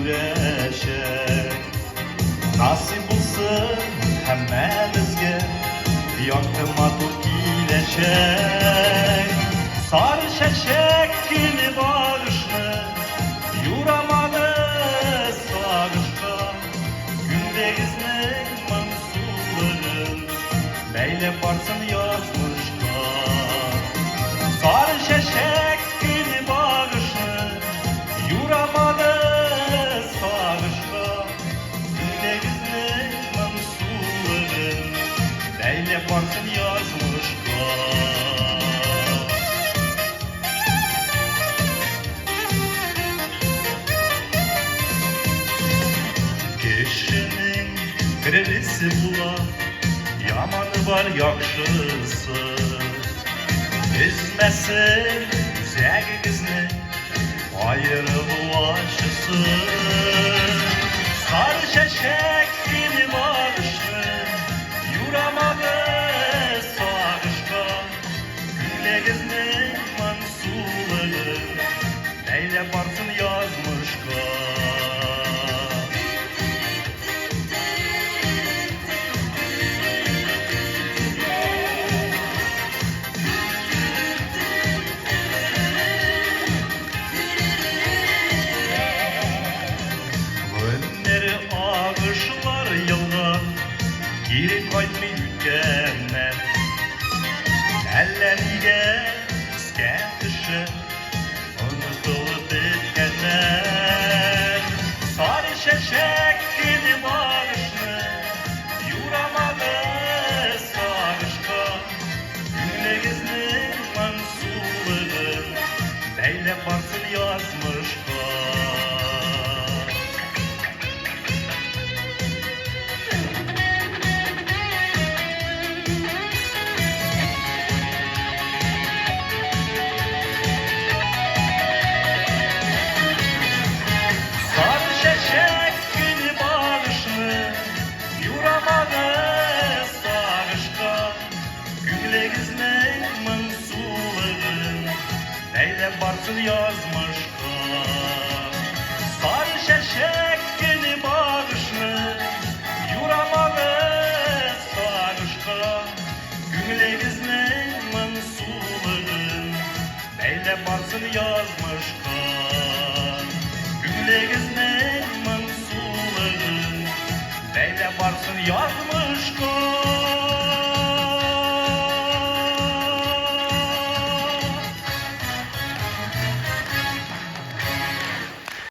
күрәчәк. Насыйп булсын һәммәбезгә якты матур киләчәк. Сары чәчәк гөле багышны юрамагыз сагышка. Күңелегезнең моңсулыгын бәйләп барсын язмышка. Сары чәчәк гөле багышны юрамагыз сагышка. Күңелегезнең моңсулыгын бәйләп барсын язмышка. Кешенең терелесе була, яманы бар, яхшысы. Өзмәсен үзәгегезне аерылу ачысы. Сары чәчәк гөле багышны юрамагыз сагышка. Күңелегезнең моңсулыгын бәйләп барсын язмышка. Гомер агышлар елга, кире кайтмый үткәннәр. Әллә нигә искә төшә, онытылып беткәннәр. Сары чәчәк гөле барышны, юрамагыз сагышка. Күңелегезнең моңсулыгын бәйләп барсын язмышка. Сары чәчәк гөле барышны юрамагыз сагышка. Күңелегезнең моңсулыгын бәйләп барсын язмышка. Сары чәчәк гөле багышны юрамагыз сагышка. Күңелегезнең моңсулыгын бәйләп барсын язмышка. Күңелегезнең моңсулыгын бәйләп барсын язмышка.